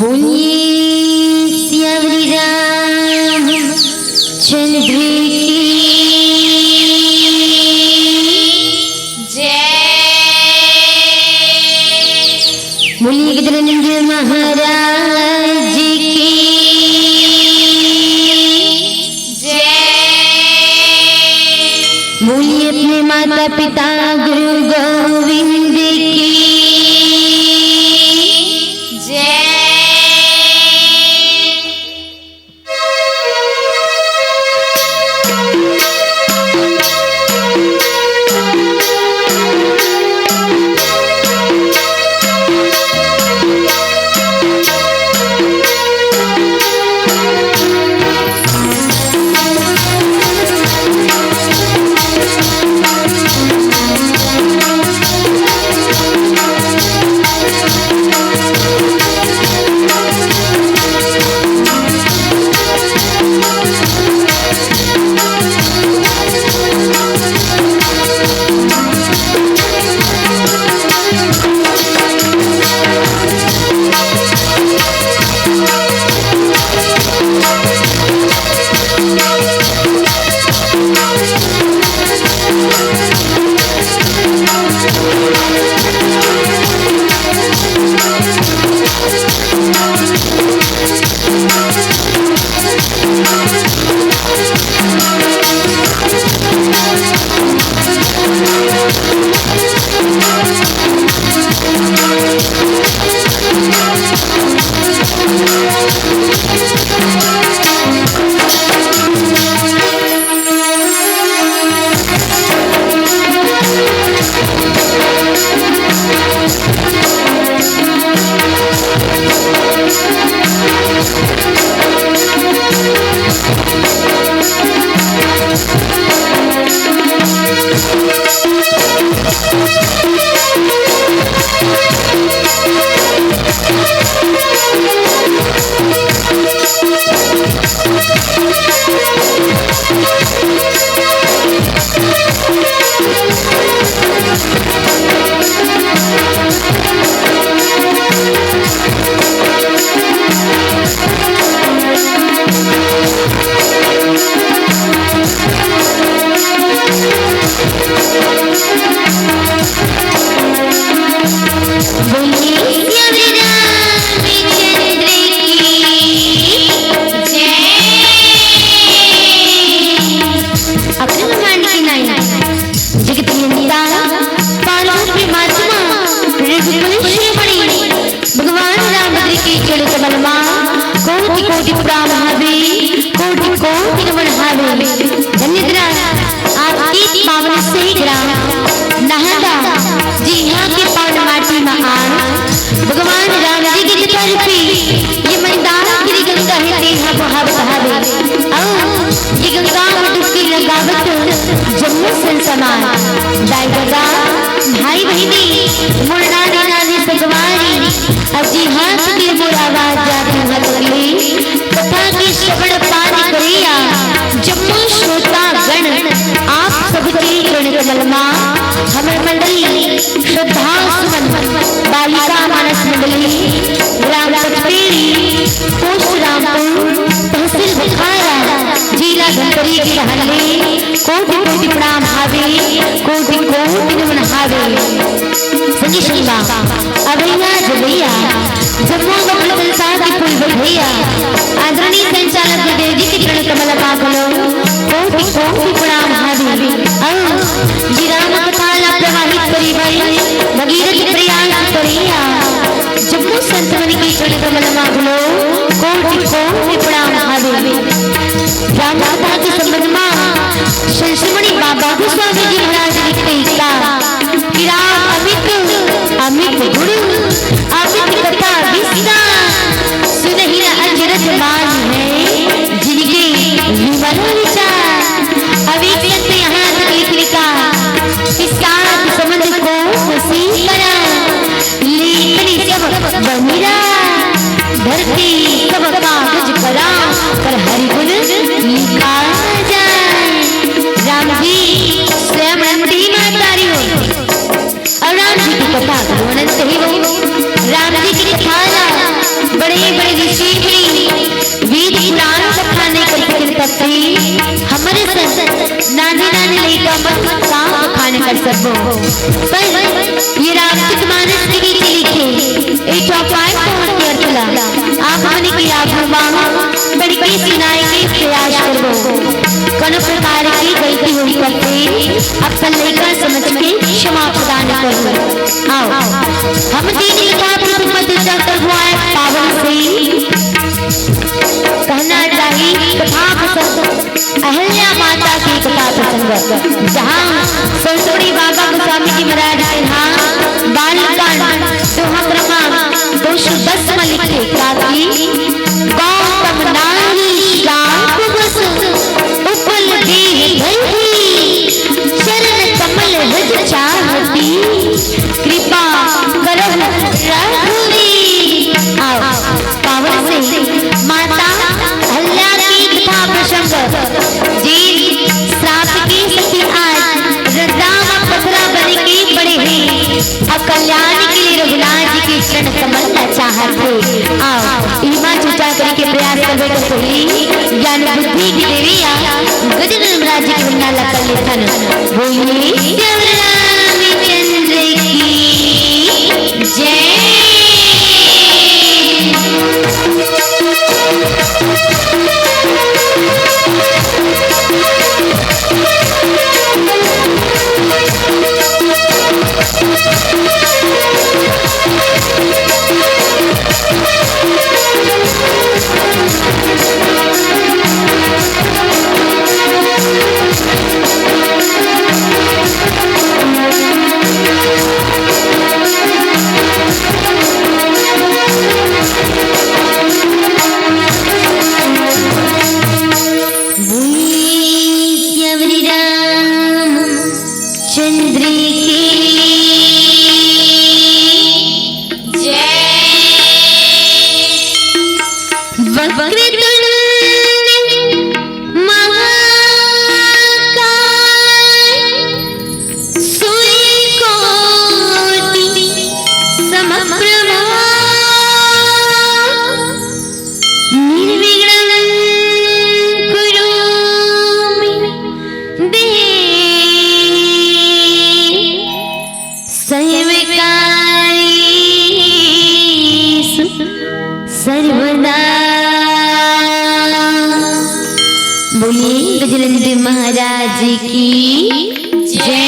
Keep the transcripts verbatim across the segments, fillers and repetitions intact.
बोलिए सियावरी रामचंद्र की जय। बोलिए गजानंद महाराज की जय। बोलिए अपने माता पिता गुरु गोविंद की जय। बोलिए सियावरी रामचंद्र की जय। अखिल ब्रह्मांड के नायक, जगत नियंता, पालक परमात्मा, रघुकुल शिरोमणि, भगवान रामचंद्र के चरण कमल मा कोटि कोटि प्रणाम हावे, कोटि कोटि नमन हावे। धन्य ग्राम, आपके पावन से ग्राम नहादा, जिहां के पावन माटी मा आज भगवान राम जी के जटा रूपी ये मंदाकिनी गंगा हे, तेहा बहावत हावे। अउ ये गंगा मा डुबकी लगावत जम्मो संत समाज, दाई ददा, भाई बहिनी, मोर नानी नानी सगवारी, अजी हाथ के मोर आवाज जात हाथ ले, कथा के श्रवण पान करिया, जम्मो श्रोता गण, आप सबके चरण कमल मा हमर मंडली श्रद्धा सुमन बालिका मानस मंडली, ग्राम पचपेड़ी, पोस्ट रामपुर, तहसील बघारा, जिला धमतरी के रहने कोटि कोटि प्रणाम हावे, कोटि कोटि नमन हावे। संगी संगा, अभैया जबैया, जम्मो गमन संसार के कुल भैया, आदरणीय संचालक गुरुदेव जी के चरण कमल मा घलो कोटि कोटि प्रणाम हावे। अउ जी राम कथा ला प्रवाहित करी भाई, भगीरथ प्रयास करिया। जम्मो संत मन के चरण कमल मा घलो कोटि कोटि प्रणाम हावे। राम कथा के संबंध मा संत शिरोमणि बाबा गोसावी जी महाराज ने कही का कि राम अमित अमित गुण अमित कथा विस्तार, सुनहि न अचरज मान है जिनके विमल विचार। अब एक संत यहाँ तक लिख लिखा कि साध समझ को वसीकरण, लेखनी सब बहिरा, धरती सब कागज करा, पर हरि गुण लिखा न जाए। राम जी स्वयं नंदी महतारी हो, अउ राम जी तभी हमरे सन नानी नानी लइका मन काम खाने कर सकबो। पर ये रामचरित मानस के नीचे लिखे एक ठो पाठ पढ़ के अर्थ ला आप मन के आगू मा पढ़ के सुनाए के प्रयास करबो। कोनो प्रकार की गलती होई त फेर अपन लइका समझ के क्षमा प्रदान करबो। आओ, हम तीन कथा प्रसंग में चर्चा करबो आए पावन से। कहना चाही कथा प्रसंग, अहिल्या माता के कथा प्रसंग, जहाँ संतोषी बाबा गोस्वामी जी महाराज के यहाँ बालकांड दोहा क्रमांक दो सौ दस में लिखे, ताकि गौतम नारी शाप बस उपल देह धरती, चरण कमल रज चाहती, कृपा करहु रघुवीर। आओ, पावन से माता अहल्या की कथा प्रसंग, जी श्राप की सती आज रद्दा म पथरा बन के पड़े हैं। अब कल्याण के लिए रघुनाथ जी के चरण कमल ला चाहत हे। आओ, इमा चर्चा करे के प्रयास करबे तो सही। ज्ञान बुद्धि की देवी या गजानन महाराज जी के वंदना ला कर लेथन। बोलिए श्री रामचंद्र की जय। बोलिए श्री रामचंद्र की जय। वक्रतुंड महाकाय सूर्यकोटि समप्रभा। निर्विघ्नं कुरु मे देव सर्वकार्येषु सर्वदा। बोलिए गजानंद महाराज की जय।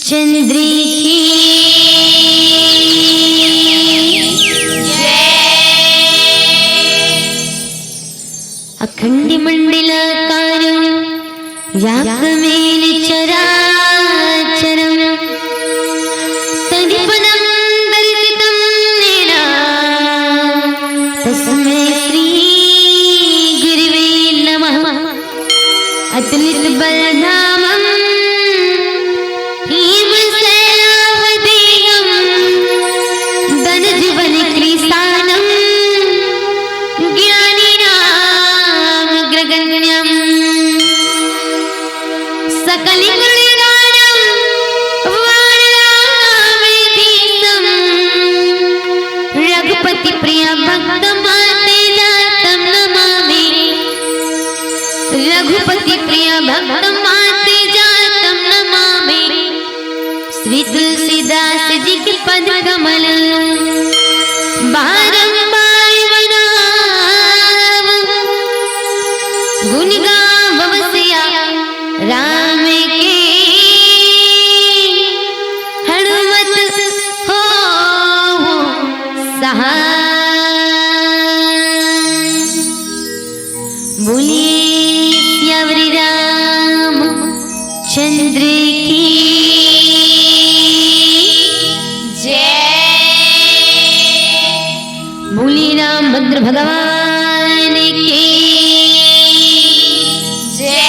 चंद्र की जय। अखंड मंडलाकारं व्याप्तमेन चराचरम्। तत्पदं दर्शितं येन तस्मै श्री गुरुवे नमः। अतुलित बलधामं हेम शैलावदेहं दनुजवनकृशानुं ज्ञानिनामग्रगण्यम्। सकलगुणगानं वानराणामधीशं रघुपतिप्रियभक्तमातेजातं नमामि। रघुपतिप्रियभक्तमातेजातं नमामि। श्री तुलसीदास जी के पद कमल बारंबार वनाव। गुण गाववसिया राम के हनुमत हो सहाय। बोलिए सियावर रामचंद्र की जय। बोलिए रामभद्र भगवान की जय।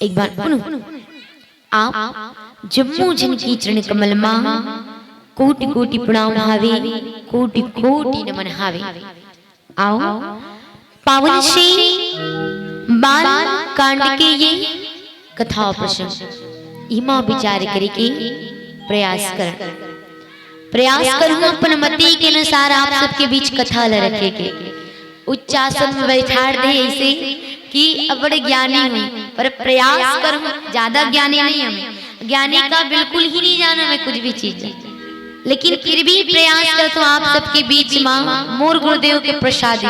एक बार पुनः आप जम्मो झन के चरण कमल मा कोटि कोटि प्रणाम हावे, कोटि कोटि नमन हावे। आओ, पावन श्री बाल कांड के ये कथा प्रसंग इमा विचार करे के प्रयास कर, प्रयास करूँ अपन मति के अनुसार आप सबके बीच कथा ल रखे के। उच्चासन में बैठार दे ऐसे कि अबड़ ज्ञानी हूँ, पर प्रयास करूँ, ज्यादा ज्ञानी नहीं हूँ। ज्ञानी का बिल्कुल ही नहीं जाना मैं कुछ भी चीज, लेकिन फिर भी प्रयास करत हूँ आप सबके बीच मा मोर गुरुदेव के प्रसादी।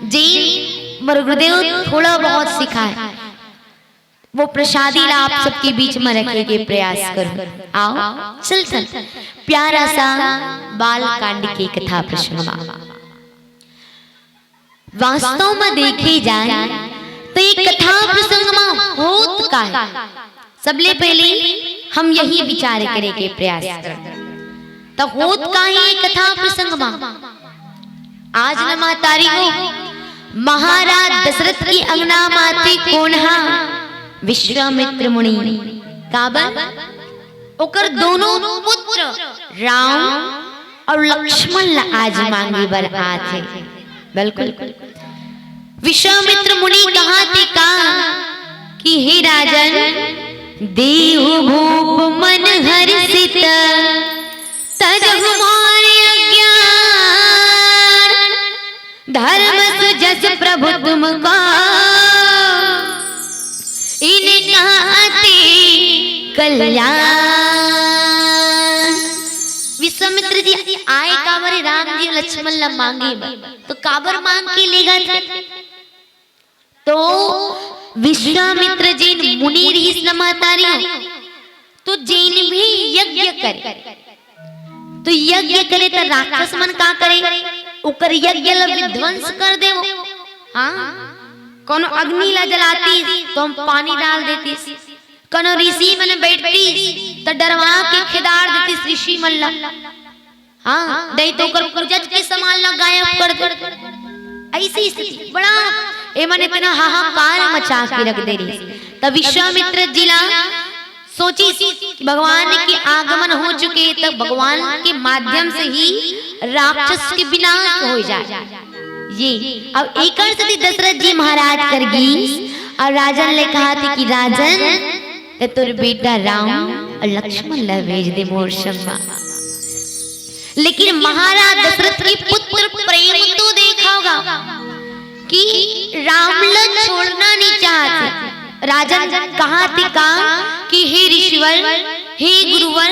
जी, मोर गुरुदेव थोड़ा बहुत सिखाए, वो प्रसादी ला आप सबके बीच मा रखे के प्रयास करूँ। आओ, चल चल, प्यारा सा बाल कांड के कथा प्रसंग मा। वास्तव में देखे जाए तो ये कथा प्रसंग में होत का है, सबले पहले हम यही विचार करे के प्रयास करन। तो होत का है ये कथा प्रसंग में? आज न महतारी हो, महाराज दशरथ की अंगना माथे कोन हा? विश्वामित्र मुनि। काबर? ओकर दोनों पुत्र राम और लक्ष्मण ला आज मांगे बर आत हे। बिल्कुल। विश्वामित्र मुनि कहा थे का कि हे राजन, देहु भूप मन हर्षित, तजहु मोर अज्ञान, धर्म सुजस प्रभु तुमको, इनका अति कल्याण। विश्वामित्र जी आए काबर हे राम जी लक्ष्मण ला मांगे बर, तो काबर मांग के लेगथे? तो विश्वामित्र जी मुनि रिहिस न महतारी, तो जेन भी यज्ञ करे, तो यज्ञ करे त राक्षस मन का करे? ओकर यज्ञ ला विध्वंस कर देवो। हाँ, कोनो अग्नि ला जलातिस तो हम पानी डाल देतिस, कोनो ऋषि मन बैठतिस त डरवा के खेदार देतिस ऋषि मन ला। हाँ, नहीं तो ओकर पूजत के सामान ला गायब कर दे। ऐसी स्थिति, बड़ा एमन इतना हाहाकार मचा के रख दे रहिस। तब विश्वामित्र जी ला सोचिस कि भगवान के आगमन हो चुके, तब भगवान के माध्यम से ही राक्षस के विनाश हो जाए। ये अब एकर सेती दशरथ जी महाराज कर गीस और राजन ले कहा थे कि राजन, ते तोर बेटा राम और लक्ष्मण ला भेज दे मोर संग मा। लेकिन महाराज दशरथ के पुत्र प्रेम तो देखा होगा कि राम ला छोड़ना नहीं चाहते। राजन कहा थे का कि हे ऋषिवर, हे गुरुवर,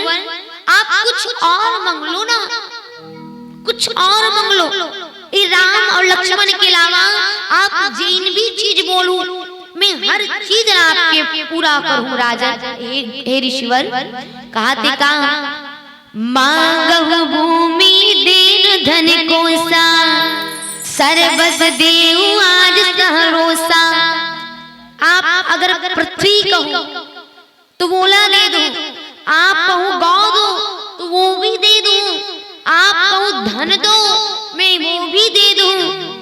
आप कुछ और मांग लो ना, कुछ और मांग लो। ये राम और लक्ष्मण के अलावा आप जेन भी चीज बोलू, मैं हर चीज ला आप पूरा करहूँ राजन, हे, हे ऋषिवर, कहाथे का, मांगहु भूमि दीन धन कोसा, सरबस देउ आज सहरोसा। आप अगर पृथ्वी कहू तो वोला दे दूं, आप कहू गौ दो तो वो भी दे दूं, आप कहू धन दो मैं वो भी दे दूं,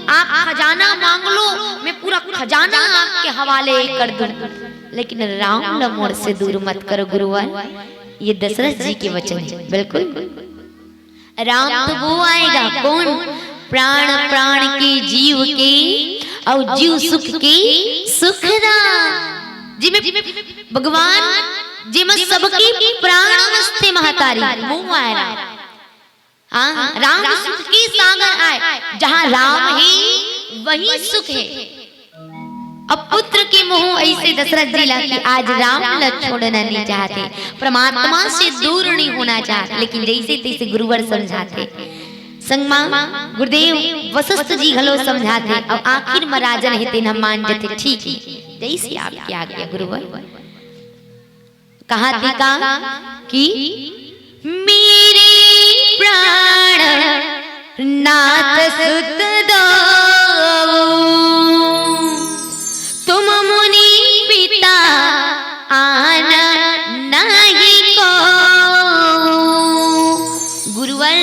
आप खजाना मांग लो मैं पूरा खजाना आपके हवाले कर दूं। लेकिन राम ल मोर से दूर मत करो गुरुवर, ये दशरथ जी के वचन हे। बिल्कुल राम तो वो आएगा कौन, प्राण प्राण के जीव के अउ जीव सुख के सुखदान, जिमे भगवान, जिमे सबके प्राण वसथे महतारी, वो आए राम। हाँ, राम सुख के सागर आए, जहाँ राम हे वहीं सुख हे। अब पुत्र के मोह ऐसे दशरथ जी ला कि आज राम ला छोड़ना नहीं चाहते, परमात्मा से दूर नहीं होना चाहते, लेकिन जैसे तैसे गुरुवर समझाथे। संगमा गुरुदेव वशिष्ठ जी घलो समझाथे, अब आखिर में राजन हे तेन ह मान जथे, ठीक हे, जैसे आपकी आज्ञा गुरुवर। कहाथे का कि मेरे प्राण नाथ सुत दो, तुम मुनि पिता आन नहीं को। गुरुवर,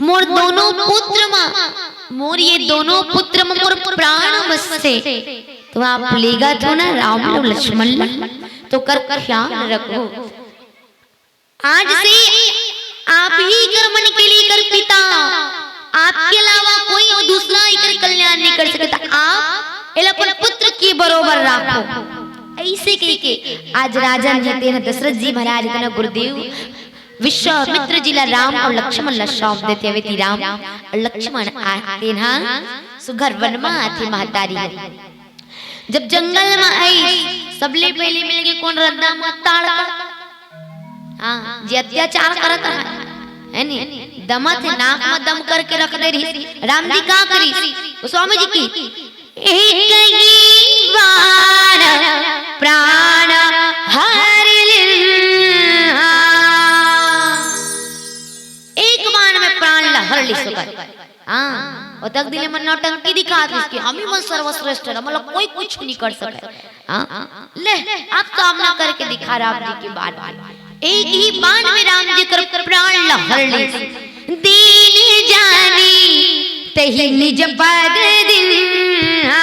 मोर दोनों पुत्र मा, मोर ये दोनों पुत्र मा मोर प्राण बसथे, तो आप लेगथो ना राम अउ लक्ष्मण ला, तो कर ख्याल रखो। आज से आप ही कर मन के लिए कर पिता, आपके अलावा कोई अउ दूसरा एकर कल्याण नहीं कर सकता। आप एला अपन पुत्र के बरोबर राखो। ऐसे कह के आज राजन हे तेन ह दशरथ जी महाराज के ना गुरुदेव विश्वामित्र जी ला राम अउ लक्ष्मण ला सौंप देथे। अवे ती राम अउ लक्ष्मण आए तेन ह सुघर वन मा आथे महतारी हो। जब जंगल मा आई, सबले पहले मिल के कोन रद्दा मा ताड़ का, हाँ, जे अत्याचार करत रहा, हे नी, दमत हे, नाक मा दम करके रख दे रहिस। राम जी का करिस? गोस्वामी जी की, एक ही बाण प्राण हरि लिन्हा। एक बाण में प्राण ला हर लिस ओकर। हाँ, ओ तक दिले मन नौटंकी दिखा दिस कि हम ही मन सर्वश्रेष्ठ हे, मतलब कोई कुछ नहीं कर सके। हाँ, ले, आप सामना करके दिखा राम जी के बाण। एक ही बाण में राम जी कर प्राण ला हर लिस। दीन जानी तही निज पद दिन्हा।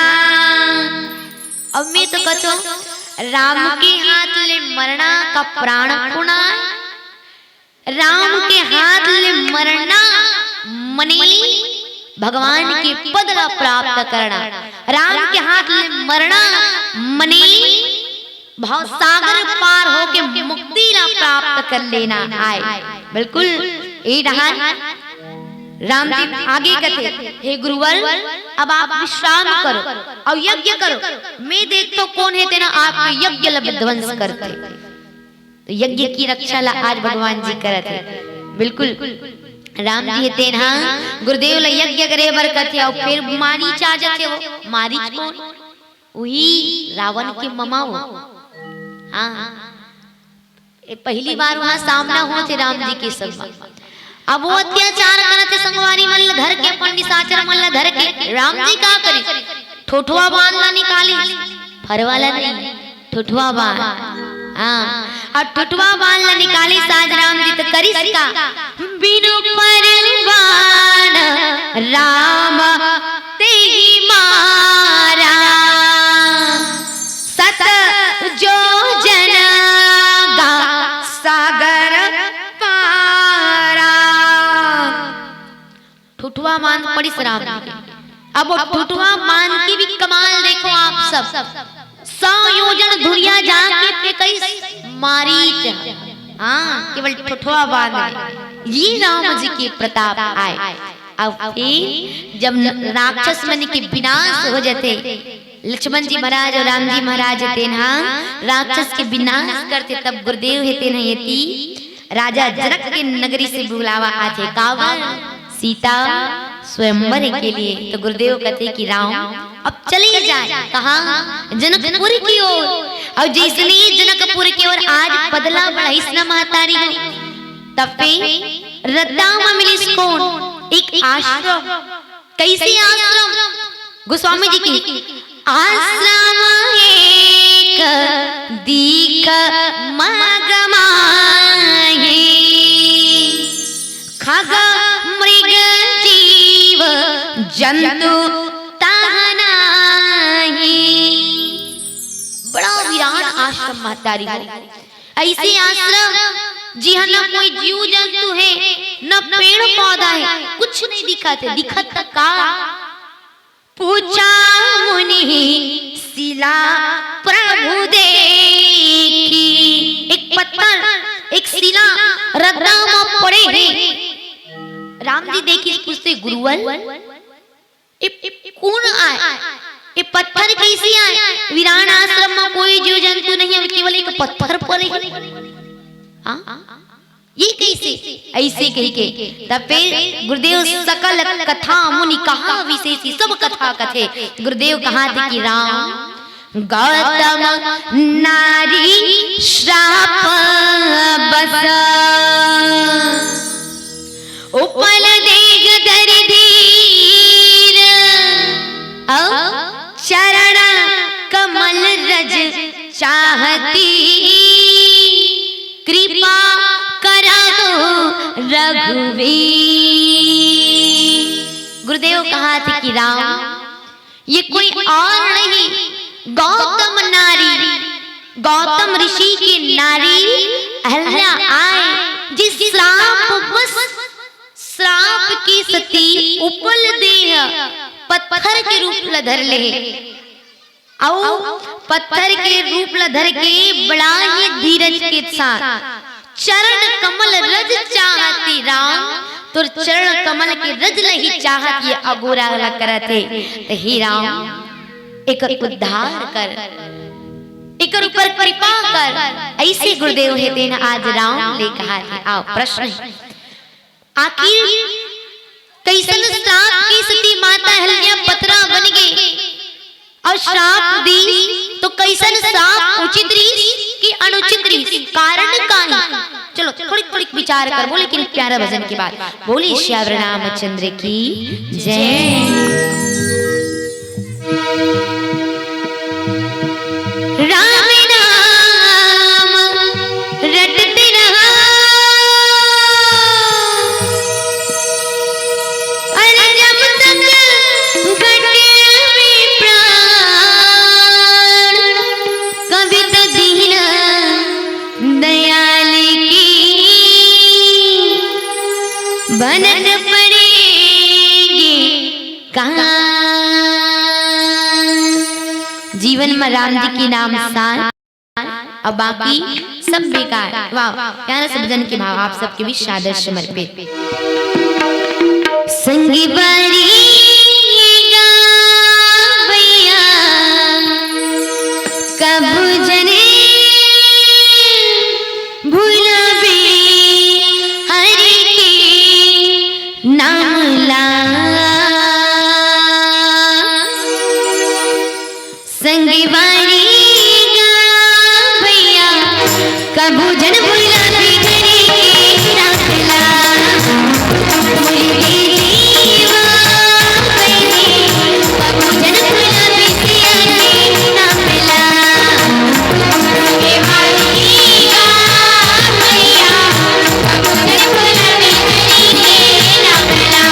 अब मैं तो कथो, राम के हाथ ले मरना का प्राण खोना, राम के हाथ ले मरना मने भगवान के पद ला प्राप्त करना, राम के हाथ ले मरना मने भवसागर पार होके मुक्ति ला प्राप्त कर लेना आए। बिल्कुल, ए डहान राम जी आगे कथे, हे गुरुवर, अब आप विश्राम करो अउ यज्ञ करो, मैं देखथों कोन हे तेन ह आपके यज्ञ ला विध्वंस करथे। तो यज्ञ की रक्षा ला आज भगवान जी करत हे। बिल्कुल, राम जी हे तेन ह गुरुदेव ला यज्ञ करे बर कथे, अउ फिर मारीच आ जाथे। वो मारीच कोन? वही रावण के ममा वो। हाँ, ए, पहली बार वहाँ सामना होथे राम जी के संग। अब वो अत्याचार करत हे संगवारी मन ल धर के, अपन निशाचर मन ल धर के। राम जी का करे? ठोठवा बाण ला निकालिस, फर वाला नहीं, ठोठवा बाण। हाँ, अउ ठोठवा बाण ला निकालिस आज राम जी, त करिस का? बिनु फर बाण राम तेहि मारा, सत जोजन गा सागर पारा। ठुठवा बांध पड़िस राम जी के। अब वो ठुठवा बांध के भी कमाल देखो आप सब। सौ योजन धुरिया जाके फेंकइस मारीच। हाँ, केवल ठुठवा बांध में। ये राम जी के प्रताप आय। अब फिर जब न-, राक्षस मन के विनाश हो जाथे, लक्ष्मण जी महाराज अउ राम जी महाराज हे तेन ह राक्षस के विनाश करथे, तब गुरुदेव हे तेन ह एती राजा जनक के नगरी से बुलावा आथे। काबर? सीता स्वयंवर के लिए। तो गुरुदेव कथे कि राम अब चले जाए। कहाँ? जनकपुर की ओर। अउ जइसने जनकपुर के ओर आज बदला बढ़ाइस न महतारी हो, तब पे रद्दा म मिलिस कोन? एक आश्रम। कइसे आश्रम? गोस्वामी जी के आश्रम एक दीख मग माही, खग मृग जीव जंतु तह नाही। बड़ा विराट आश्रम महतारी हो। अइसे आश्रम जिहां न कोई जीव जंतु हे, न पेड़ पौधा हे, कुछ नइ दिखत हे। दिखत त का? पूछा मुनि शिला प्रभु देखी। एक पत्थर, एक शिला रद्दा म पड़े हे। राम जी देखिस, पूछथे, गुरुवर, ए कोन आय? ए पत्थर कइसे आय? विराट आश्रम म कोई जीव जंतु नहीं हे, केवल एक पत्थर पड़े हे। हाँ? ये कइसे? अइसे कहिके तब फिर गुरुदेव सकल कथा मुनि कहा विशेषी, सब कथा कथे। गुरुदेव कहथे कि राम गौतम नारी श्राप बस, उपल देह धरि धीर, अउ चरण कमल रज चाहती, कृपा करहु रघुवीर। गुरुदेव कहथे कि राम, ये कोई और नहीं, गौतम नारी, गौतम ऋषि की नारी अहल्या आय, जिस श्राप बस, श्राप के सेती उपल देह पत्थर के रूप ल धर ले हे। अउ पत्थर के रूप ल धर के बड़ा ही धीरज के साथ चरण कमल रज चाहती राम, तोर चरण कमल के रज ल ही चाहत ये अगोरा ल करत हे। त हे राम, एकर उद्धार कर, एकर ऊपर कृपा कर। अइसे गुरुदेव हे तेन आज राम ले कहथे। आओ, प्रश्न हे, आखिर कइसन श्राप के सेती माता अहल्या पथरा बन गे अउ श्राप दिस, तो कइसन श्राप उचित रिहिस कि अनुचित रिहिस, कारण का हे? चलो, थोड़ी थोड़ी विचार करबो, लेकिन प्यारा भजन के बाद। बोलिए श्यावर रामचंद्र की जय। राम नाम रटत रहा, अरे जब तक घटे में प्राण, कभी तो दीन दयाल की बनत पड़ेगी कहां। जीवन में राम जी के नाम सार, अब बाकी सब बेकार। वाह, प्यारा सा भजन के भाव आप सबके बीच सादर समर्पित। संगवारी गा भैया, कभू जने भुलाबे हरि के नाम ला। संगवारी गा भैया, कभू जन भुलाबे हरि के नाम ला। मोर जीवा बहिनी, कभू जन भुलाबे सिया के नाम ला। संगवारी गा भैया, कभू जन भुलाबे हरि के नाम ला।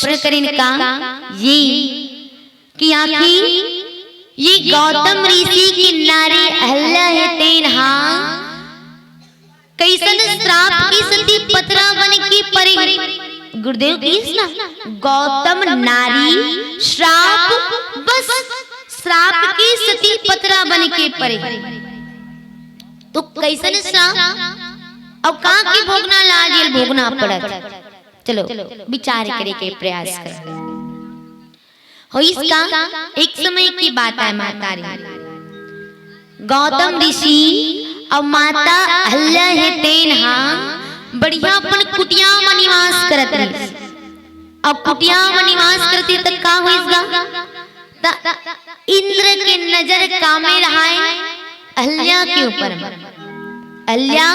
प्रश्न करिन का, ये कि आखिर ये गौतम ऋषि की नारी अहल्या हे, तेन हा कइसन श्राप के सेती पथरा बन के परे? गुरुदेव कहिस ना, गौतम नारी श्राप, बस श्राप के सेती पथरा बन के परे। तो कइसन श्राप? अउ का के भोगना लाज, ये भोगना पड़त? चलो, विचार करे के प्रयास कर। होइस का, एक समय की बात आय, माता रे, गौतम ऋषि अउ माता अहल्या हे, तेन हा बढ़िया अपन कुटिया म निवास करत रहिस। अउ कुटिया म निवास करत रहिस त का होइस गा? त इंद्र के नजर कामे रहाय? अहल्या के ऊपर म। अहल्या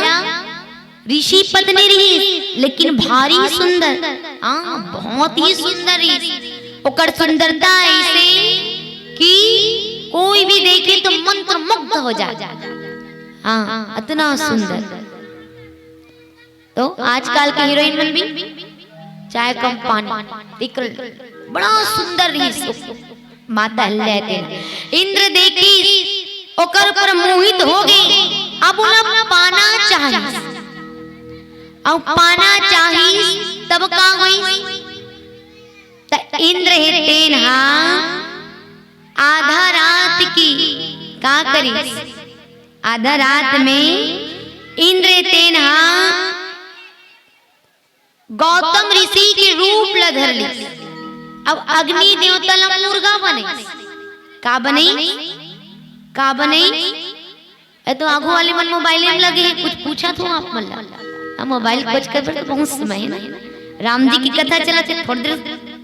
ऋषि पत्नी रहिस, लेकिन भारी सुंदर, हाँ, बहुत ही सुंदर रहिस। ओकर सुंदरता ऐसे कि कोई भी देखे तो मंत्रमुग्ध हो जाए। हाँ, अतना सुंदर। तो आजकल के हीरोइन मन भी चाय कम पानी, देख, बड़ा सुंदर रहिस। माता अहल्या हे तेन। इंद्र देखिस, ओकर ऊपर मोहित हो गे। अब ओला पाना चाहिस। अउ पाना चाहिस, तब का होइस? त इंद्र हे तेन हा आधा रात की का करिस? आधा रात में इंद्र हे तेन हा गौतम ऋषि के रूप ल धर लिस। अब अग्नि देवता ल मुर्गा बनइस। का बनइस? का बनइस? ए तो आगू वाले मन मोबाइल में लगे हे, कुछ पूछत हो आप मन ला। अब मोबाइल खोज कर तो बहुत समय हे ना। राम जी की कथा चलत हे, थोड़ी देर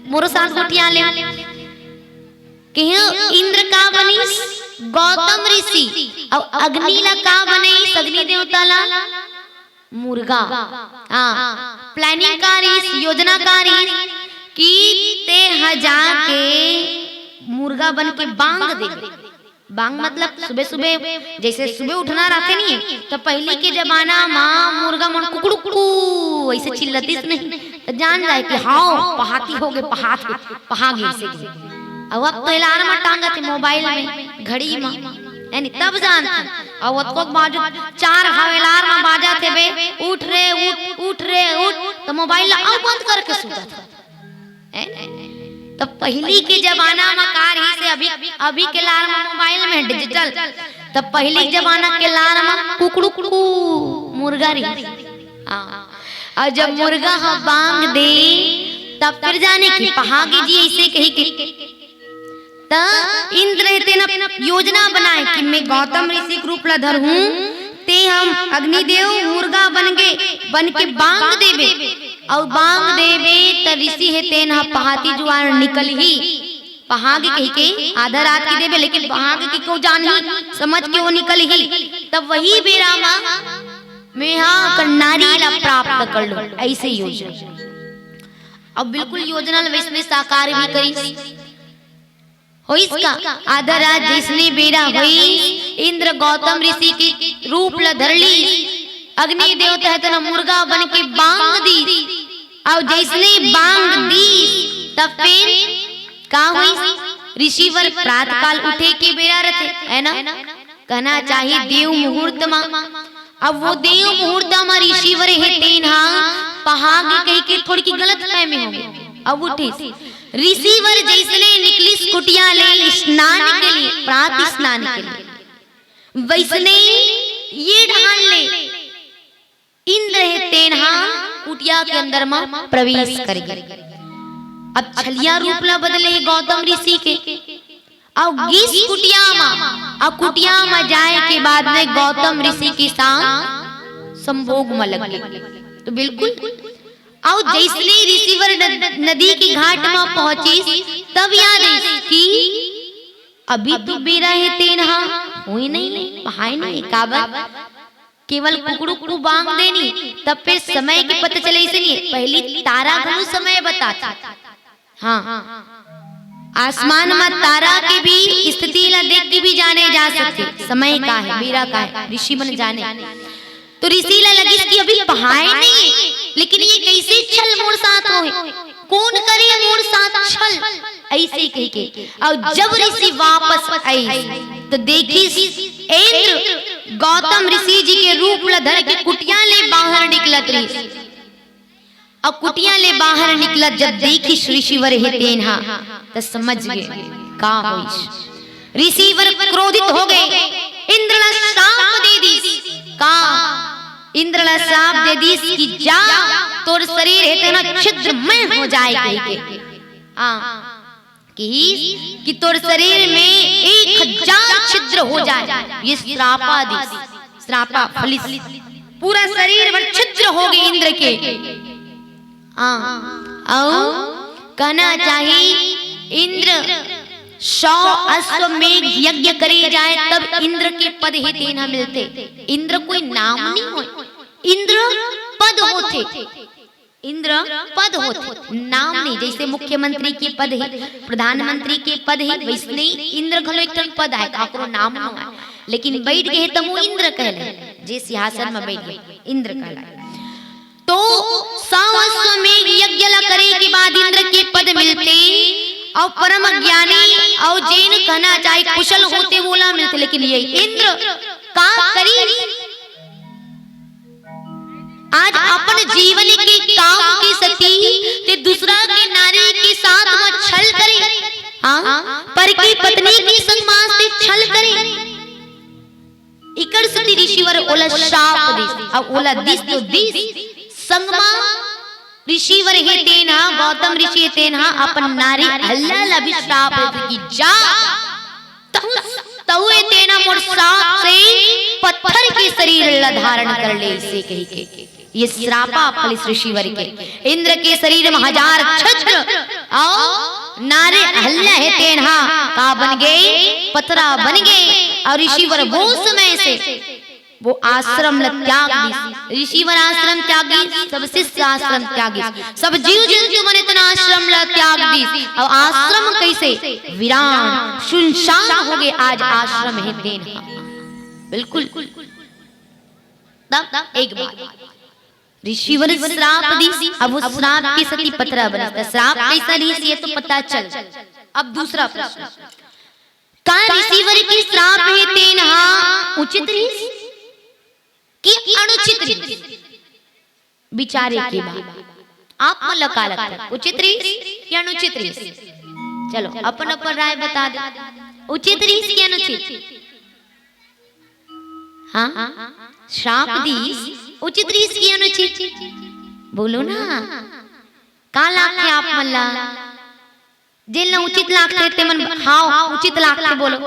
मोरो साथ गोठिया ले। कहियो इंद्र का बनिस? गौतम ऋषि। अउ अग्नि ला का बनइस? अग्नि देवता ला मुर्गा। हाँ, प्लानिंग का रहिस, योजना का रहिस कि ते ह जाके मुर्गा बन के बांग देबे। बांग मतलब सुबह सुबह, जैसे सुबह उठना रहते नहीं, तो पहली के जमाना मा मुर्गा मन कुकड़ुकू ऐसे चिल्लतिस नहीं, तो जान जाए कि हाँ, पहाती हो गए, पहाती, पहा गए से। अब अब तो अलार्म टांगत हे मोबाइल में, घड़ी में, यानी तब जानत हे। अब ओतको बाजू चार घाव अलार्म बाजत हे बे, "उठ रे उठ, उठ रे उठ", तो मोबाइल ला अउ बंद करके सुतत हे। है ना? तो पहली के जमाना में का रहिस हे, अभी, अभी के अलार्म मोबाइल में डिजिटल, तो पहली के जमाना के अलार्म कुकड़ू कुकड़ू मुर्गा रहिस। हाँ। अउ जब मुर्गा ह बांग दे, तब फिर जाने कि पहागे जी ऐसे कही के। त इंद्र हे तेन योजना बनाए कि मैं गौतम ऋषि के रूप ला धरहूं, ते हम अग्निदेव मुर्गा बन के, बन के बांग देबे, अउ बांग देबे त ऋषि हे तेन ह पहाती जुआर निकलही। पहागे कहिके आधा रात के देबे, लेकिन पहागे के को जानही, समझ के वो निकलही। तब वही बेरा मा मैं हा ओकर नारी ला प्राप्त कर लूं, ऐसे योजना। अब बिल्कुल योजना ल वैसने साकार भी करिस। होइस का? आधा रात जैसने बेरा होइस, इंद्र गौतम ऋषि के रूप ल धर लीस, अग्नि देवता हे तेन ह मुर्गा बन के बांग दीस। अउ जैसने बांग दीस, तब फिर का होइस? ऋषिवर प्रातकाल उठे के बेरा रथे, है ना? कहना चाहिए देव मुहूर्त मा। अब वो देव मुहूर्त मा ऋषिवर हे तेन हा पहागे कहिके थोड़की गलत फहमी हो गे। अब उठिस, ऋषिवर जैसने निकलिस कुटिया ले स्नान के लिए, प्रात स्नान के लिए, वैसने ये ढाल ले इंद्र हे तेन हा कुटिया के अंदर मा प्रवेश कर गे। अब छलिया रूप ला बदले गौतम ऋषि के, अउ गिस कुटिया मा, अउ कुटिया मा जाए के बाद में गौतम ऋषि के साथ संभोग मा लग गे। तो बिल्कुल, अउ जैसने ऋषिवर न-, नदी के घाट मा पहुंचिस, तब याद आइस कि अभी तो बेरा हे तेन हा, होई नहीं, पहाय नहीं, काबर? केवल कुकड़ू कुकड़ू बांग देनी, तब फिर समय के पता चले, ऐसे नहीं। पहली तारा घलो समय बताथे। हाँ, आसमान मा तारा के भी स्थिति ला देख के भी जाने जा सकथे, समय का हे, बेरा का हे, ऋषि मन जाने। तो ऋषि ला लगिस कि अभी पहाय नहीं, लेकिन ये कैसे छल मोर साथ होहे? कोन करे मोर साथ छल, अइसे कहिके। अउ जब ऋषि वापस आइस, त देखिस इंद्र गौतम ऋषि जी के रूप ल धर के कुटिया ले बाहर निकलत रहिस। अउ कुटिया ले बाहर निकलत जब देखिस ऋषिवर हे तेन हा, त समझ गे का होइस। ऋषिवर क्रोधित हो गे, इंद्र ला श्राप दे दिस। का? इंद्र ला श्राप दे दिस कि जा, तोर शरीर हे तेन हा छिद्रमय हो जाए कहिके। हाँ, किहिस कि तोर शरीर में एक हजार छिद्र हो जाए। ये श्रापा दिस, श्रापा फलिस। पूरा शरीर भर छिद्र हो गे इंद्र के। हाँ, अउ कहना चाही, इंद्र सौ अश्वमेघ यज्ञ करे जाए तब इंद्र के पद हे तेन हा मिलथे। इंद्र कोई नाम नहीं होय, इंद्र पद होथे। इंद्र पद होथे, नाम नहीं। जइसे मुख्यमंत्री के पद हे, प्रधानमंत्री के पद हे, वइसने ही इंद्र घलो एक ठन पद आय, काकरो नाम नो आय, लेकिन बइठ गे हे त वो इंद्र कहलाय, जे सिंहासन म बइठ गे, इंद्र कहलाय। तो सौ अश्वमेघ यज्ञ ला करे के बाद इंद्र के पद मिलथे, अउ परम ज्ञानी अउ जेन कहना चाही कुशल होथे, वोला मिलथे। लेकिन ये इंद्र का करिस? आज अपन जीवन के काम के सेती ते दूसरा के नारी के साथ म छल करे, हाँ, पर के पत्नी के संग म ते छल करे। इकर सेती ऋषिवर ओला श्राप दिस, अउ ओला दिस तो दिस, संग म ऋषिवर हे तेन हा, गौतम ऋषि हे तेन हा, अपन नारी अहल्या ला भी श्राप देथे कि जा, तहु, तहु हे तेन हा मोर श्राप से पत्थर के शरीर ला धारण कर ले, अइसे कहिके। ये श्रापा फलिस ऋषिवर के। इंद्र के शरीर म हजार छिद्र, अउ नारी अहल्या हे तेन हा का बन गे? पथरा बन गे। अउ ऋषिवर वो समय से वो आश्रम ला त्याग दिस। ऋषिवर आश्रम त्यागिस, सब शिष्य आश्रम त्यागिस, सब जीव जंतु मन तेन आश्रम ला त्याग दिस। अउ आश्रम कइसे? वीरान, सुनसान हो गे आज आश्रम हे तेन हा। बिल्कुल। तब एक बात, ऋषिवर श्राप दिस, अब वो श्राप के सेती पथरा बनिस। त श्राप कइसा रिहिस, ये तो पता चल। अब दूसरा प्रश्न, का ऋषिवर के श्राप हे तेन हा उचित रिहिस कि अनुचित रिहिस? विचारे के बात। आप मन ला का लगथे, उचित रिहिस कि अनुचित रिहिस? चलो, अपन अपन राय बता दे। उचित रिहिस कि अनुचित? हाँ, श्राप दिस, उचित रिहिस कि अनुचित? बोलो ना, का लागथे आप मन ला? जेन ला उचित लागथे ते मन, हाँ, उचित लागथे, बोलो।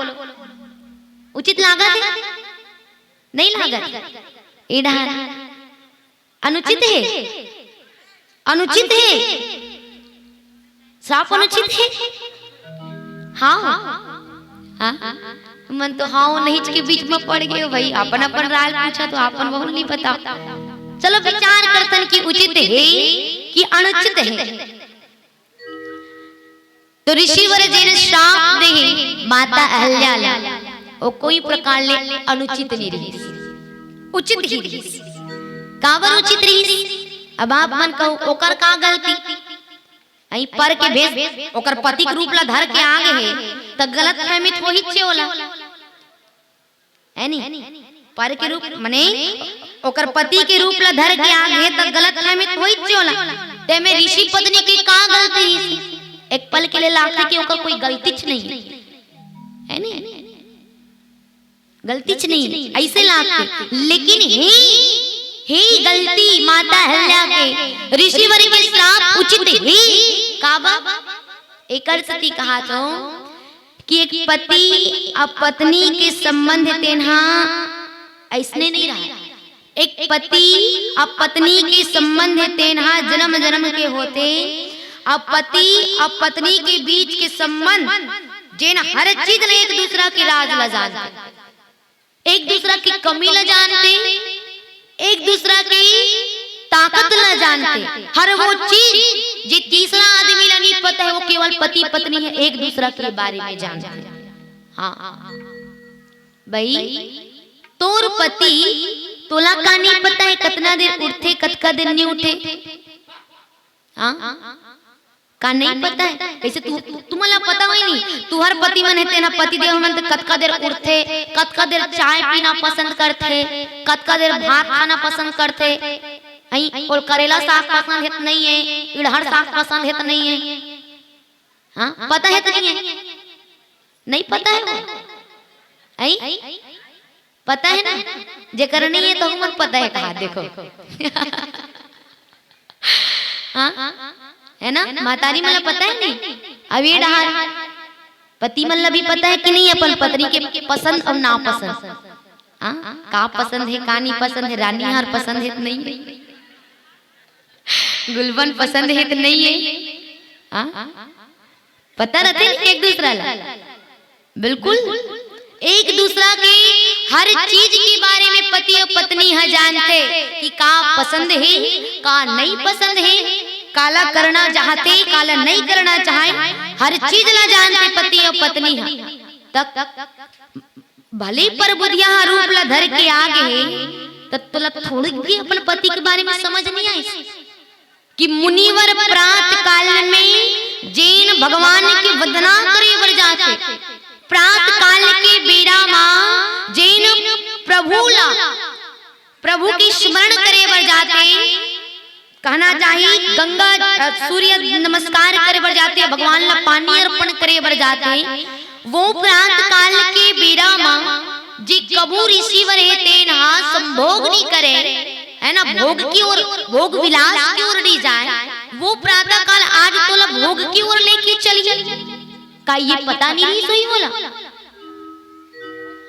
उचित लागत हे? नहीं लागत? ए डहर अनुचित हे, अनुचित हे, साफ अनुचित हे। हाँ, हाँ, मन तो हाँ नहीं के बीच में पड़ गए भाई, अपन अपन राय पूछा तो अपन बहुत नहीं पता। चलो विचार करथन कि उचित हे कि अनुचित हे। तो ऋषिवर जेन श्राप दे हे माता अहल्या ला, वो कोई प्रकार ले अनुचित नहीं रहिस, उचित ही रहिस। काबर उचित रहिस? अब आप मन कहू, ओकर का गलती? अई पर के भेष, ओकर पति के रूप ला धर के आ गे हे, त गलत फहमी तो होही चे ओला। है नी? पर के रूप, मने ओकर पति के रूप ला धर के आ गे, त गलत फहमी तो होही चे ओला। ते में ऋषि पत्नी के का गलती रहिस? एक पल के लिए लागथे कि ओकर कोई गलतीच नहीं है, है नी? गलतीच नहीं, ऐसे लागथे। लेकिन हे, हे गलती माता अहल्या के, ऋषिवर के श्राप उचित हे। काबर? एकर सेती कहाथों कि एक पति अउ पत्नी के संबंध तेन हा अइसने नहीं रहा। एक पति अउ पत्नी के संबंध तेन हा जन्म जन्म के होथे। अउ पति अउ पत्नी के बीच के संबंध, जेन हर चीज ले एक दूसरा के राज ला जानथे, एक दूसरा के कमी ला जानथे, एक दूसरा के ताकत ला जानथे। हर वो चीज जे तीसरा आदमी ला नहीं पता है, वो केवल पति पत्नी है, एक दूसरा के बारे में जानथे। हाँ भाई, तोर पति तोला का नहीं पता है, कतना देर उठथे, कतका देर नहीं उठे? हाँ, का नहीं पता है? कइसे तू, तुमन ला पता होही नहीं? तुहर पति मन हे तेन ह पति देव मन त कतका देर उठथे, कतका देर चाय पीना पसंद करथे, कतका देर भात खाना पसंद करथे। अई, ओला करेला साग पसंद हे त नहीं हे, इड़हर साग पसंद हे त नहीं हे। हाँ, पता हे त नहीं हे? नहीं पता हे वो? अई? पता हे ना? जेकर नहीं हे त हमर पता हे कहा, देखो। हाँ? हे ना? महतारी मन ला पता हे नहीं? अब ये डहार पति मन ला भी पता हे कि नहीं अपन पत्नी के पसंद अउ नापसंद? हाँ? का पसंद हे, का नहीं पसंद हे, रानी हार पसंद हे त नहीं हे? गुलबन पसंद हे त नहीं हे? हाँ? पता रहिथे नहीं एक दूसरा ला? बिल्कुल। एक दूसरा के हर चीज के बारे में पति अउ पत्नी ह जानथे कि का पसंद हे, का नहीं पसंद हे, काला करना चाहथे, काला नहीं करना चाहे, हर चीज ला जानथे पति अउ पत्नी ह। त भले परबुधिया ह रूप ला धर के आ गे हे, त तोला थोड़ी भी अपन पति के बारे में समझ नहीं आइस कि मुनिवर प्रात काल में जेन भगवान के वंदना करे बर जाथे, प्रात काल के बेरा मा जेन प्रभु ला, प्रभु के स्मरण करे बर जाथे, कहना चाही, गंगा, अ, सूर्य नमस्कार करे बर जाथे, भगवान ला पानी अर्पण करे बर जाथे, वो प्रात काल के बेरा मा जे कभू ऋषिवर हे तेन हा संभोग नहीं करे, है ना, भोग की ओर, भोग विलास की ओर नहीं जाए, वो प्रातः काल आज तोला भोग की ओर लेके चली। का ये पता नहीं रहिस होही मोला?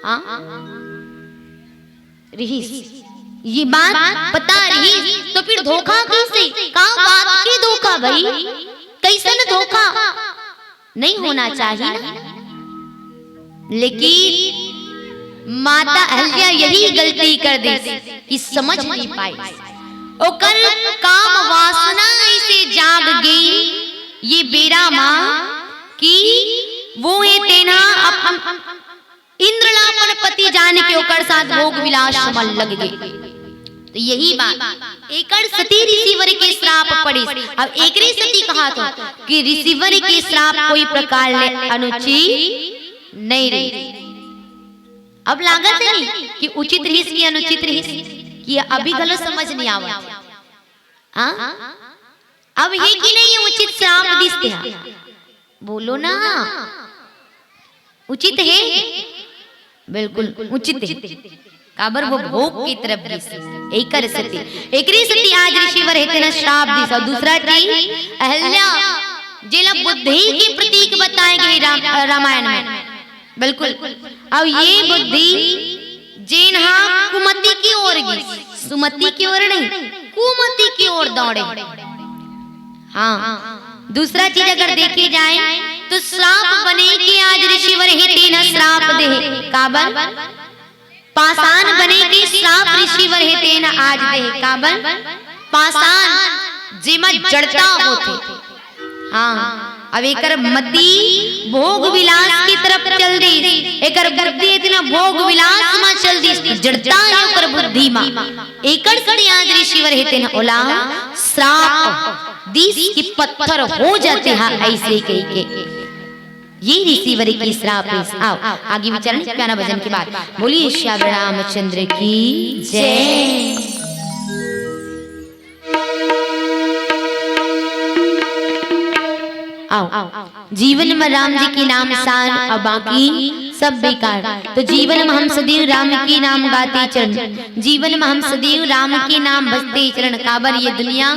हाँ? रहिस। ये बात पता रहिस, तो फिर धोखा कइसे? का बात के धोखा भाई? कइसन धोखा? नहीं होना चाहिए ना। लेकिन माता अहल्या यही गलती कर दिस कि समझ नहीं पाइस। ओकर काम वासना अइसे जाग गे ये बेरा मा कि वो हे तेन हा अपन इंद्र ला अपन पति जान के ओकर साथ भोग विलास मा लग गे। त यही बात, एकर सेती ऋषिवर के श्राप पड़िस। अब एकरे सेती कहत हों कि ऋषिवर के श्राप कोई प्रकार ले अनुचित नहीं रहिस। अब लागत हे नहीं कि उचित रहिस कि अनुचित रहिस, कि अभी घलो समझ नहीं आवत। हाँ? अब हे कि नहीं उचित श्राप दिस तेन हा? बोलो ना, उचित हे? बिल्कुल उचित हे। काबर वो भोग की तरफ गिस, एकर सेती, एकरे सेती आज ऋषिवर हे तेन हा श्राप दिस। अउ दूसरा चीज, अहल्या जेला बुद्धि के प्रतीक बताए गे राम-, रामायण में। बिल्कुल। अउ ये बुद्धि जेन हा कुमति की ओर गिस, सुमति की ओर नहीं, कुमति की ओर दौड़े। हाँ, दूसरा चीज अगर देखे जाए तो श्राप बने के आज ऋषिवर हे तेन हा श्राप दे हे। काबर? पाषाण बने के श्राप ऋषिवर हे तेन हा आज दे हे। काबर? पाषाण जेमा जड़ता होथे। हाँ, अब एकर मति भोग विलास की तरफ चल दिस, एकर बुद्धि इतना भोग विलास मा चल दिस, जड़ता हे ओकर बुद्धि मा। एकर सेती आज ऋषिवर हे तेन हा ओला श्राप दिस कि पत्थर हो जा तेहा अइसे कहिके। ये ऋषिवर के श्राप हे। आओ, आगे विचार नहीं, प्यारा भजन के बाद। बोलिए श्यावर रामचंद्र की जय। आओ, जीवन में राम जी के नाम शान अउ बाकी सब बेकार। तो जीवन में हम सदैव राम के नाम गाते चरण, जीवन में हम सदैव राम के नाम भजते चरण। काबर ये दुनिया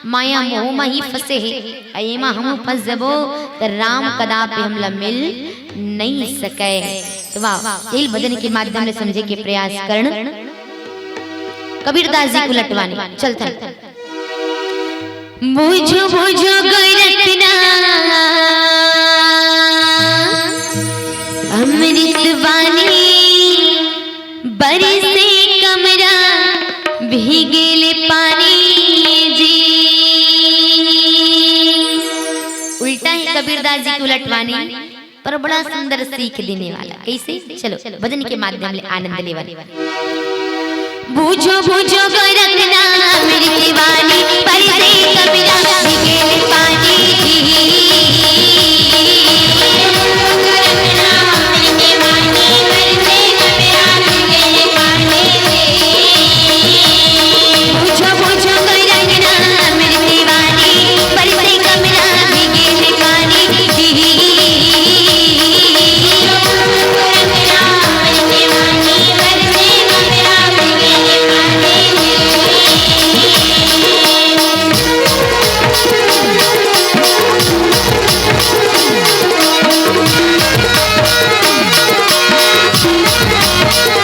माया मोह में ही फंसे हे, अउ एमा हम फंस जबो त राम कदापि हमला मिल नहीं सके। तो वाह, यही भजन के माध्यम ले समझे के प्रयास करण। कबीरदास जी के उलटवानी चलथन। बुझो बुझो गोरखना अमृत वाणी, बरसे कमरा भीगेल पानी जी। उल्टा हे कबीरदास जी के उलटवानी, पर बड़ा सुंदर सीख देने वाला। कैसे? चलो, भजन के माध्यम ले आनंद लेवन। बूझो बूझो गोरखनाथ अमृत वाणी, बरसे कमरा में गेल पानी। बूझो बूझो गोरखनाथ अमृत वाणी, बरसे कमरा में गेल पानी।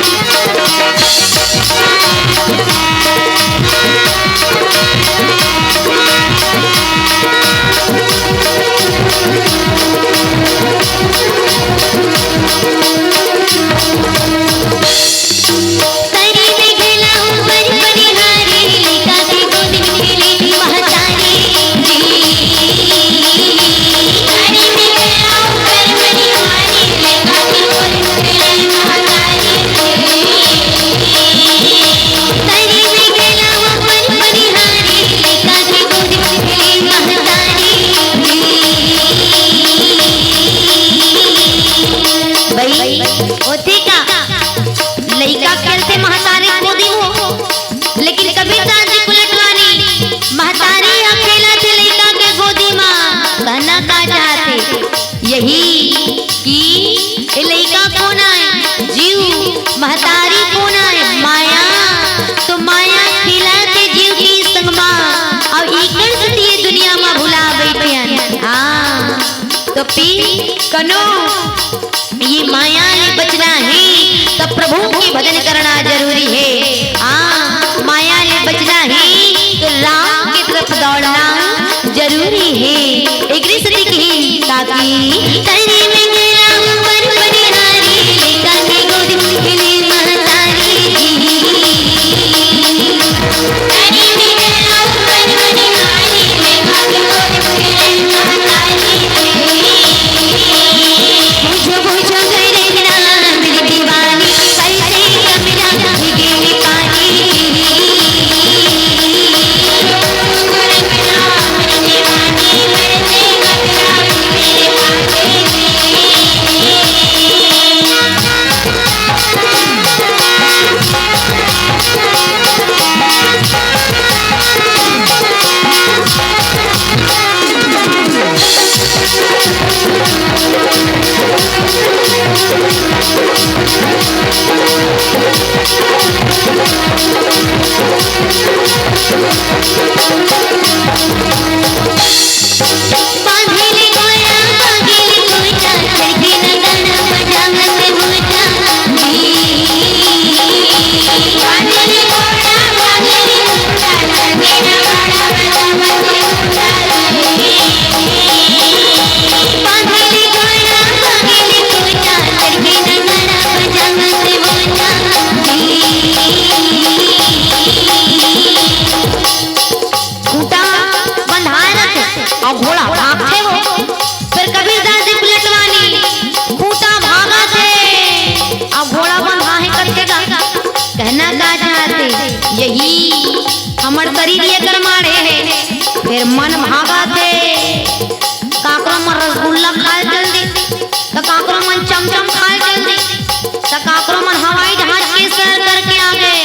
भाई, ओती का लइका खेलथे महतारी गोदी म, लेकिन कबीरदास जी के लटवानी, महतारी ह खेलत हे लइका के गोदी म, कहना का चाहथे? यही कि ए लइका कोन आय? जीव। महतारी कोन आय? माया। तो माया खेलत हे जीव के संग म, अउ एकर सेती ए दुनिया म भुला बइठे हन। हाँ, तो पी कनो ये माया ले बचना हे, त प्रभु के भजन करना जरूरी हे। हाँ, माया ले बचना हे, त राम के तरफ दौड़ना जरूरी हे। एकरे सेती कहिन ताकि तनी में गेला ऊपर बनिहारी, लेका के गोदी में खेले महतारी। खूंटा बंधाए रथे अउ घोड़ा भागथे वो। फेर कबीरदास जी के लटवानी, खूंटा भागत हे अउ घोड़ा बंधा हे कथे गा। कहना का चाहथे? यही हमर शरीर ये करमाड़े हे, फेर मन भागत हे। काकरो मन रसगुल्ला खाए चल दे, त काकरो मन चमचम खाए चल दे, त काकरो मन हवाई जहाज के सैर करके आ गे,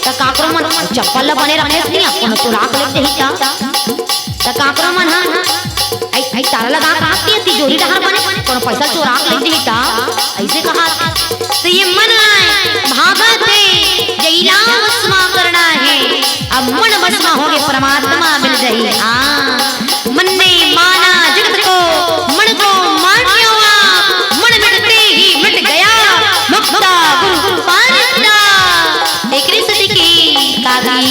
त काकरो मन चप्पल ल बने रखे रखनी, कोनो चोरा के ले जही त, त काकरो मन ह आई आई ताला लगा के रखती, तिजोरी डहर बने, कोनो पैसा चोरा के ले जही त, अइसे कहा। त ये मन आय भागत हे, ये इलाज मा करना हे। अब मन बस मा होगे परमात्मा मिल जाही। हाँ, मन ने माना जगत को, मन को मान्यो आप, मन मिटते ही मिट गया, मुक्ता गुरु पारंता। एकरे सेती के काकी।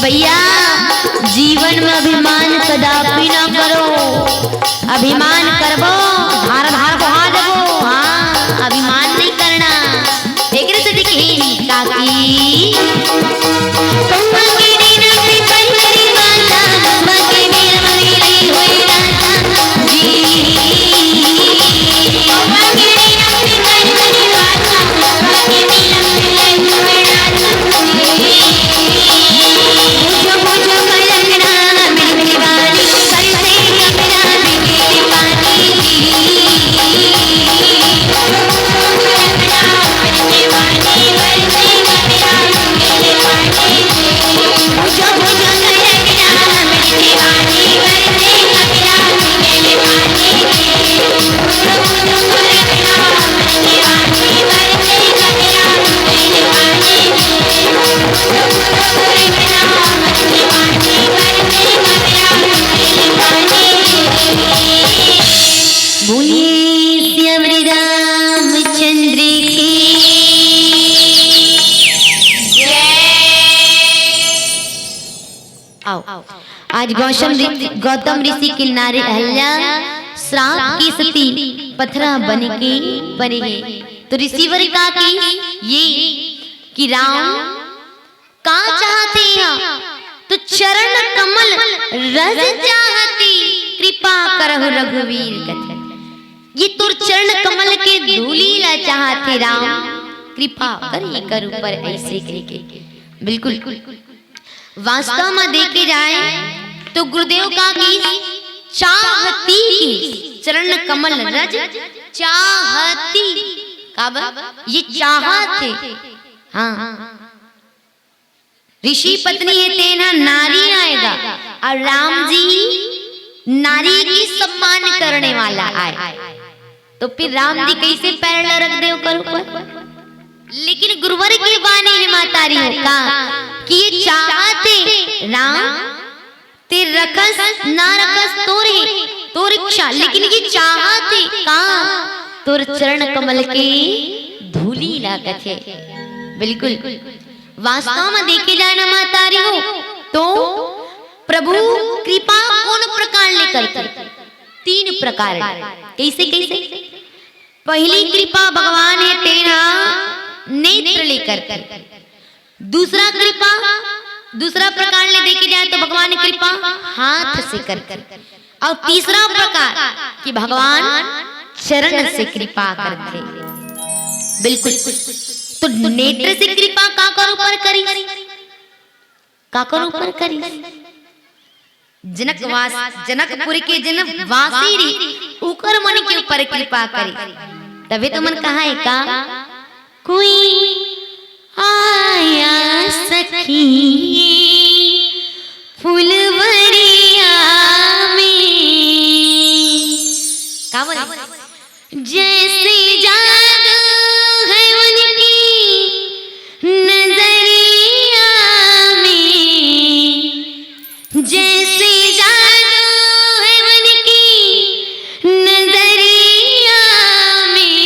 भैया, जीवन में अभिमान कदापि ना करो। अभिमान करबो, धार धार को हा देबो। हाँ, अभिमान नहीं करना। एकरे से दिखी काकी। बोलिए श्री रामचंद्र की। आओ, आज गौतम ऋषि, गौतम ऋषि की नारी अहल्या श्राप की सती पथरा बन के परी है। तो ऋषिवर का की ये कि राम का चाहथे हा? तो चरण कमल रज चाहती, कृपा करहु रघुवीर कथे। ये तोर चरण कमल के धूली ला चाहथे राम, कृपा कर एकर ऊपर, ऐसे कह के। बिल्कुल, वास्तव में देखे जाए तो गुरुदेव का की चाहती की चरण कमल रज चाहती, काबर ये चाहथे। हाँ, ऋषि पत्नी हे, तेन ह नारी आय गा, अउ राम जी नारी के सम्मान करने वाला आय। तो फिर राम जी कैसे पैर ला रख दे ओकर ऊपर? लेकिन गुरुवर के बानी हे महतारी हो का कि ये चाहथे राम, ते रखस ना रखस तोर हे, तोर इच्छा, लेकिन ये चाहथे का तोर चरण कमल के धूली ला कथे। बिल्कुल, वास्तव में देखे जाए ना महतारी हो तो प्रभु कृपा कोन प्रकार ले करथे? तीन प्रकार ले। कैसे, कैसे? पहली कृपा भगवान हे, तेन ह नेत्र ले करथे। दूसरा कृपा, दूसरा प्रकार ले देखे जाए तो भगवान कृपा हाथ से करथे। अउ तीसरा प्रकार कि भगवान चरण से कृपा करथे। बिल्कुल, तो नेत्र से कृपा काकर ऊपर करिस? काकर ऊपर करिस? जनक वास, जनकपुर के जन वासी रे, उकर मन के ऊपर कृपा करिस। तभे तो मन कहा हे का, कोई आया सखी फुलवरिया में। का बोले? जैसे जादू है उनकी नजरिया में, जैसे जादू है उनकी नजरिया में,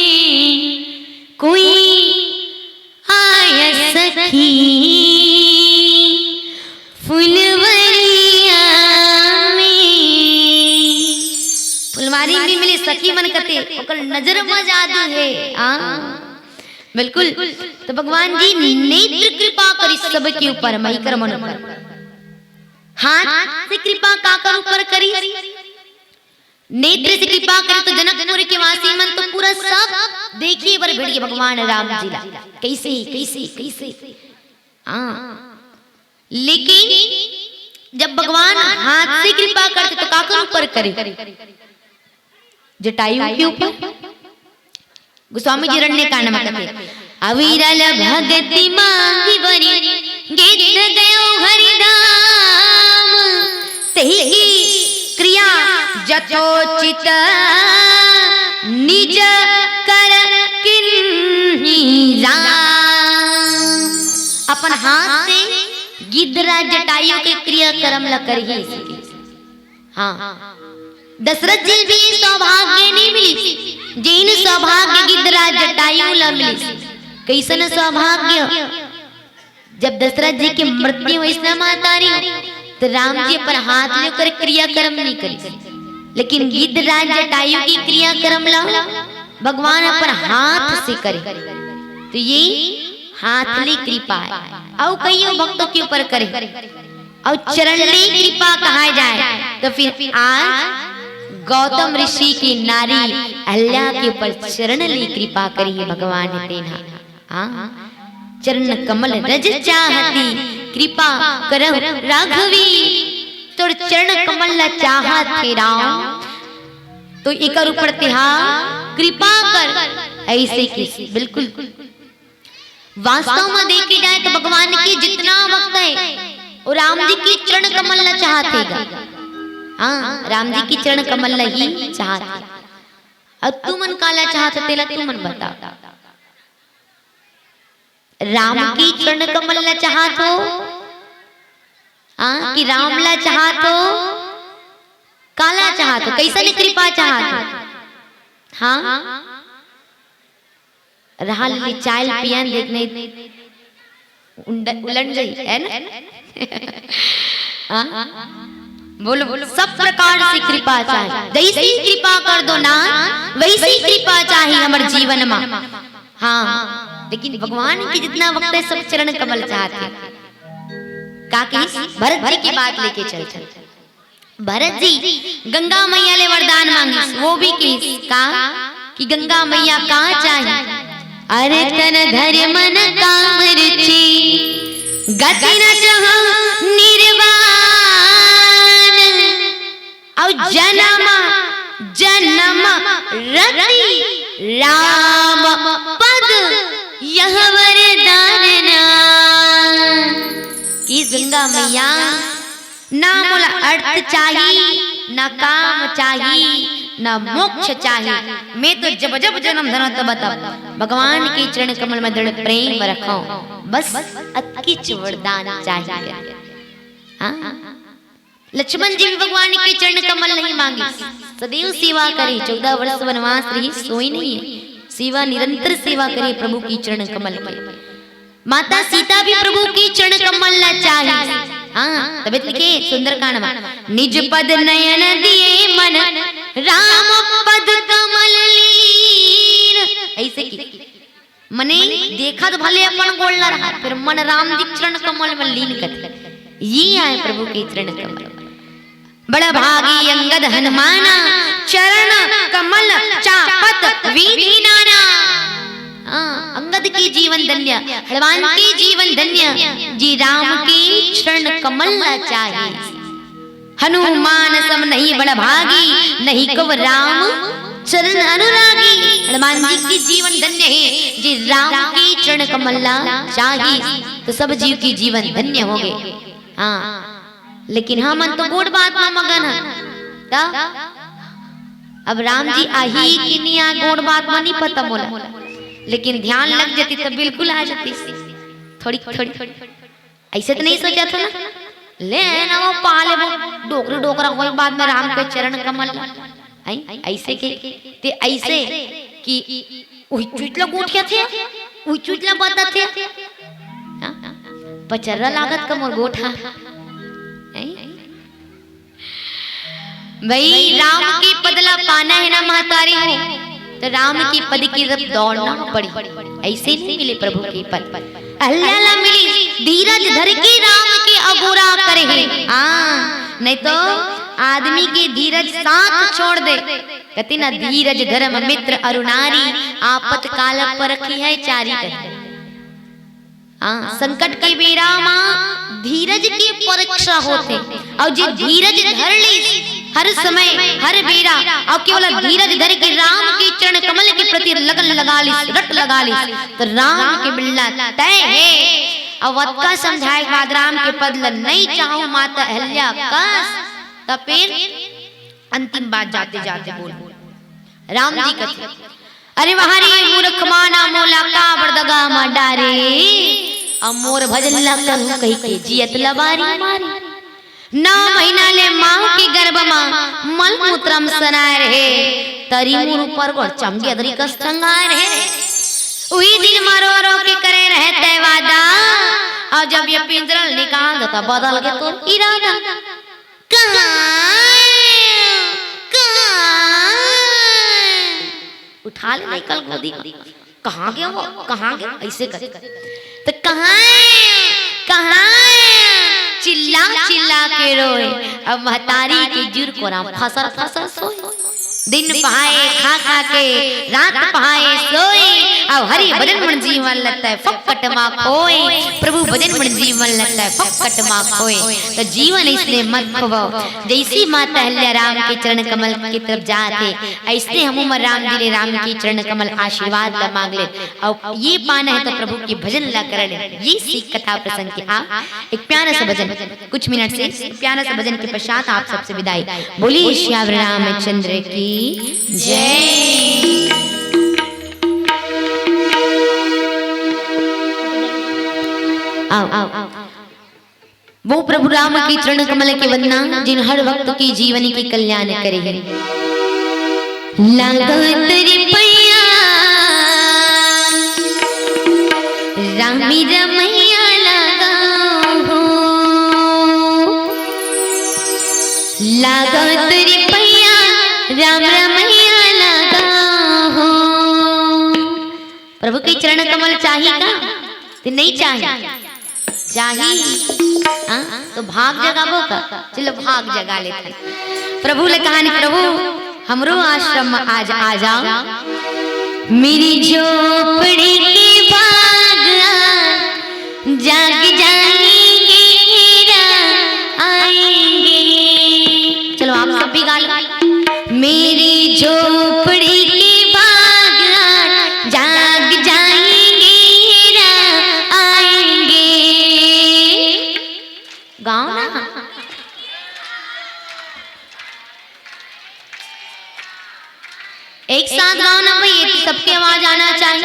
कोई आया सखी फुलवरिया में। फुलवारी में मिले सखी मन कथे, ओकर नजर में जादू हे। आ, बिल्कुल। तो भगवान जी नेत्र कृपा करिस सबके ऊपर, मई कर मन ऊपर। हाथ से कृपा काकर ऊपर करिस? नेत्र से कृपा करिस तो जनकपुर के वासी मन तो पूरा सब देखे बर भिड़ गे भगवान राम जी ला। कैसे, कैसे, कैसे? हाँ, लेकिन जब भगवान हाथ से कृपा करथे तो काकर ऊपर करे? जटायु के ऊपर। गोस्वामी जी अरण्य कांड में कहते, अविरल भगति मांगी बरी, गिद्ध गयो हरिधाम। तेहि की क्रिया जथोचित निज कर किन्ही राम। अपन हाथ से गिद्धराज जटायु के क्रियाकर्म ल करही। हाँ, दशरथ जी भी सौभाग्य नहीं मिली, जेन सौभाग्य गिद्धराज जटायु ल मिली। कैसन सौभाग्य? जब दशरथ जी के मृत्यु होइस ना महतारी, तो राम जी अपन हाथ ले ओकर क्रियाकर्म नहीं करिस, लेकिन गिद्धराज जटायु के क्रियाकर्म ला भगवान अपन हाथ से करे। तो ये हाथ ले कृपा हे, अउ कइयो भक्तों के ऊपर करे, अउ चरण ले कृपा कहा जाए, तो फिर आज गौतम ऋषि की नारी अहल्या के ऊपर चरण ले कृपा करी हे भगवान तेन हा। हाँ, चरण कमल रज चाहती, कृपा करहु राघवी। तोर चरण कमल ला चाहत हे राम, तो एकर ऊपर तेहा कृपा कर। अइसे कि बिल्कुल वास्तव में देखे जाए तो भगवान के जितना भक्त हे, वो राम जी के चरण कमल ला चाहत हे गा। हाँ, राम जी के चरण कमल ला ही चाहत हे। अउ तुमन काला चाहत हो, तेला तुमन बताओ। राम के चरण कमल ला चाहत हो? हाँ, कि राम ला चाहत हो? काला चाहत हो? कइसन कृपा चाहत हो? हाँ, रहल ले चाय ल पियन, देख नहीं उंड-, उलट जाई, है ना? हाँ? बोलो, बोलो, सब प्रकार से कृपा चाही, जैसी कृपा कर दो नाथ, वैसी कृपा चाही हमर जीवन मा। हाँ, लेकिन भगवान के जितना भक्त हे, सब चरण कमल चाहत हे। का कहिस? भरत जी की बात लेके चलथे। भरत जी गंगा मैया ले वरदान मांगिस, वो भी कहिस का कि गंगा मैया का चाही? अरे तन धरि मन काम रुचि, गति न चाहु निर्वाण। अउ जनम जनम रति राम पद यह वरदान ना। कि गंगा मैया, ना मोला अर्थ चाही, ना काम चाही, ना मोक्ष चाही। मैं तो जब जब जनम धरंव तब तब भगवान के चरण कमल में दृढ़ प्रेम रखंव। बस अतकिच वरदान चाही। हाँ? लक्ष्मण जी भी भगवान के चरण कमल नहीं मांगे, सदैव सेवा करे। चौदह वर्ष वनवास रही, सोई नहीं है, सेवा निरंतर सेवा करे प्रभु की चरण कमल के। माता सीता भी प्रभु के चरण कमल ला चाही। हाँ, तबे त लिखे सुंदरकांड में, "निज पद नयन दिए मन, राम पद कमल लीन।" अइसे कि मने देखत भले अपन गोड़ ला रहा, फिर मन राम जी चरण कमल में लीन कर। ये आय प्रभु के चरण कमल। बड़ा भागी अंगद हनुमाना, चरण कमल चापत विधि नाना। हाँ, अंगद के जीवन धन्य, हनुमान के जीवन धन्य, जे राम के चरण कमल ला चाही। हनुमान सम नहीं बड़ भागी, नहीं कव राम चरण अनुरागी। हनुमान जी के जीवन धन्य हे, जे राम के चरण कमल ला चाही, तो सब जीव के जीवन धन्य होगे। हाँ, लेकिन हमन तो गोठ बात म मगन हन। त अब राम जी आही कि नहीं आ, गोठ बात म नहीं पता मोला, लेकिन ध्यान लग जाती त बिल्कुल आ जाती। थोड़ी थोड़ी अइसे त नहीं सोचत हो ना, ले ना वो पा लेबो, डोकरी डोकरा होय बाद में राम के चरण कमल। अइसे के ते अइसे कि उही चुचला गोठियाथे, उही चुचला बताथे। हाँ? पचर्रा लागत का मोर गोठ हा। हैं? भाई, राम के पद ला पाना हे ना महतारी हो, त राम के पद की तरफ दौड़ना पड़ी। अइसे नहीं मिले प्रभु के पद। अहल्या ला मिली, धीरज धर के राम के अगोरा करे हे। हाँ, नहीं तो आदमी के धीरज साथ छोड़ दे। कथे ना, धीरज धरम मित्र अरु नारी, आपत काल परखिहै चारी कहे। हाँ, संकट के बेरा मा धीरज के परीक्षा होथे, अउ जे धीरज धर लिस हर समय, हर बेरा, अउ केवल धीरज धर के राम के चरण कमल के प्रति लगन लगा लिस, रट लगा लिस, त राम के मिलना तय हे। अउ अतका समझाय के बाद राम के पद ल नहीं चाहूं माता अहल्या कस, त फिर अंतिम बात जाते जाते बोल, राम जी कथे, "अरे वाह रे मूर्ख माना मोला काबर दगा मा डारे, अब मोर भजन ला करूं कहिके जियत ला बारी मारे। नौ महीना ले माँ के गर्भ मा मल मूत्र म सनाय रहे, तरी मोर ऊपर गोड़ चमगे अदरी कस टंगाय रहे। उही दिन मा रो रो के करे रहे तय वादा, अउ जब ये पिंजरा ले निकाल देता, बदल के तोर इरादा। कहाँ? कहाँ? उठा ले नहीं कल गोदी में। कहाँ गया वो? कहाँ गया? ऐसे कर। तो कहाँ है? कहाँ है? चिल्ला चिल्ला के रोए। अब महतारी के जुर कोरा फसर फसर सोए। दिन पहाए खा खा के, रात पहाए सोए। अब हरि भजन मन जीवन लत हे, फोकट मा खोए। प्रभु भजन मन जीवन लत हे, फोकट मा खोए। तो जीवन इसने मत खोवो। जैसी माता अहल्या राम के चरण कमल की तरफ जात हे, ऐसने हमू मन राम जी ले राम के चरण कमल आशीर्वाद ला मांग ले। अउ ये पाना हे तो प्रभु के भजन ला करन। ये सीख कथा प्रसंग के आप एक प्यारा सा भजन, कुछ मिनट से प्यारा सा भजन के पश्चात आप सबसे विदाई। बोलिए सियावर रामचंद्र की जय। आओ, आओ, आओ। वो प्रभु राम के चरण कमल के वंदना, जिन हर भक्त के जीवन के कल्याण करे हे। लागत रे पैया, रामी रमैया लगा हो। लागत रे पैया, राम रमैया लगा हो। प्रभु के चरण कमल चाही का? ते नहीं चाही? चाही। हाँ? तो भाग जगाबो का? चलो, भाग जगा लेते। प्रभु ले कहानी, प्रभु, हमरो आश्रम आज आ जाओ। मेरी झोपड़ी के भाग आ, जाग जाएंगे, हीरा आएंगे। चलो, आप सब भी गा लो। मेरी झोपड़ी के बाग आज जाग जाएंगे, हीरा आएंगे। गाओ ना, एक साथ गाओ ना भाई, ये तो सबके आवाज आना चाहिए।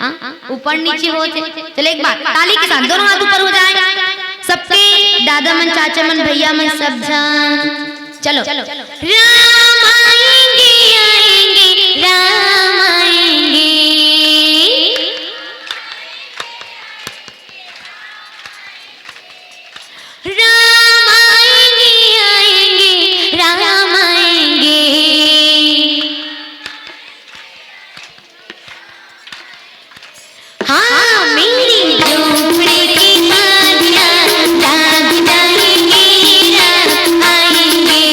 हाँ, ऊपर नीचे हो जाए। चलो, एक बार ताली के साथ दोनों हाथ ऊपर हो जाए। सबके दादा मन, चाचा मन, भैया मन, सब जन। चलो, चलो। राम आएंगे, आएंगे, राम आएंगे। राम आएंगे, आएंगे, राम आएंगे। हाँ, मेरी झोपड़ी की बारियां जाग जाएंगे, राम आएंगे।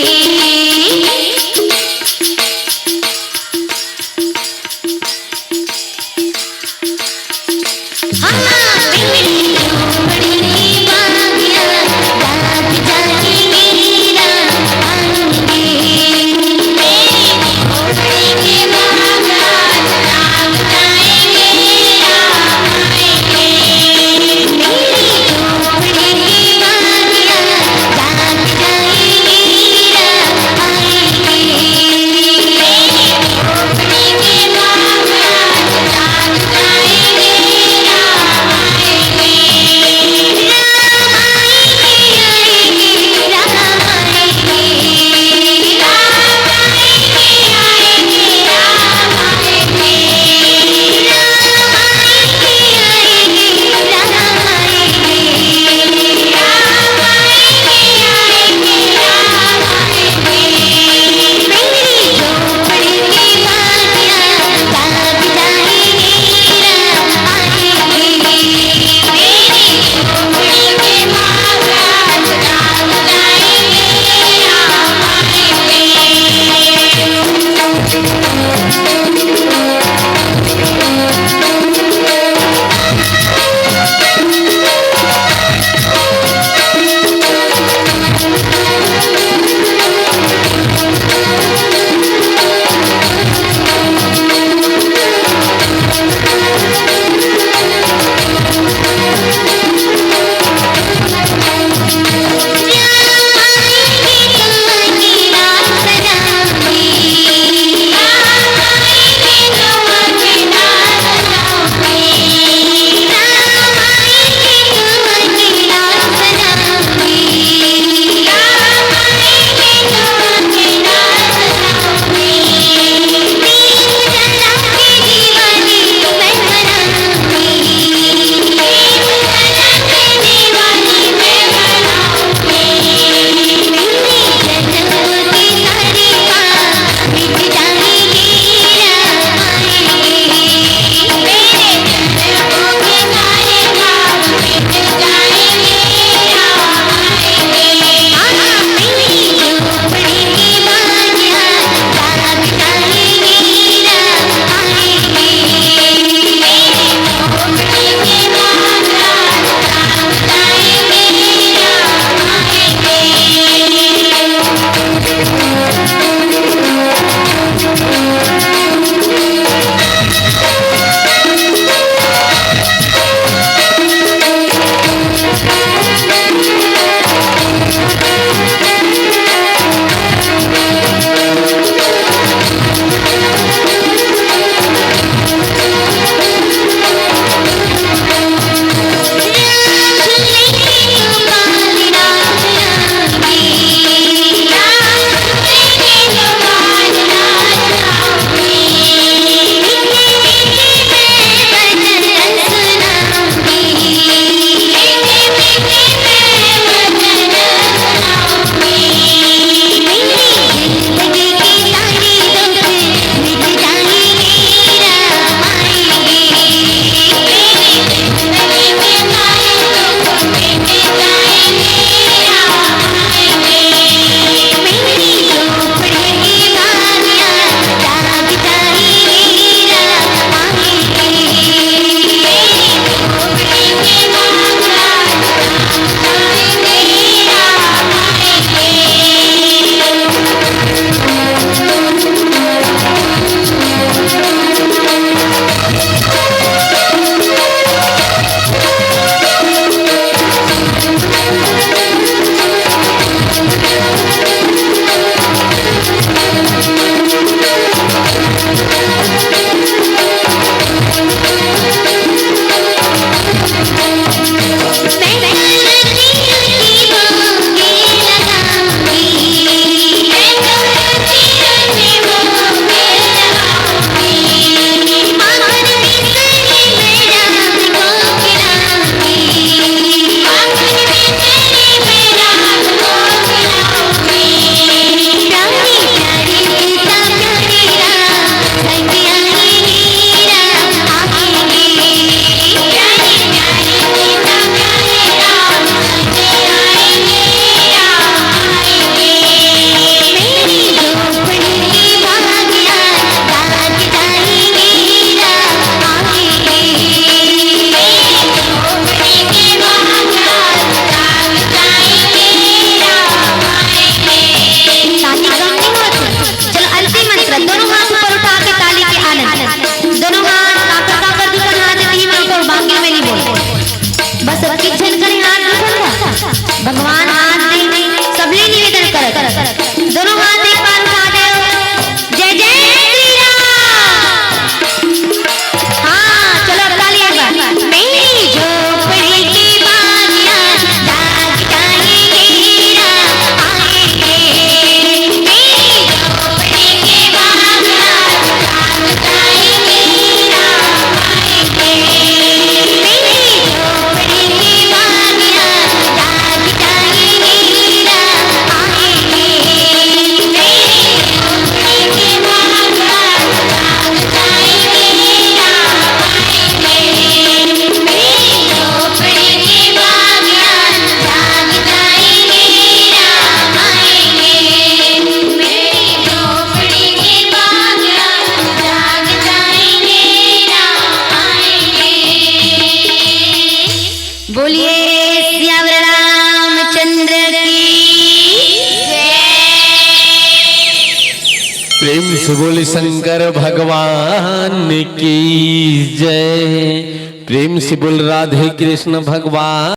प्रेम से बोल शंकर भगवान की जय। प्रेम से बोल राधे कृष्ण भगवान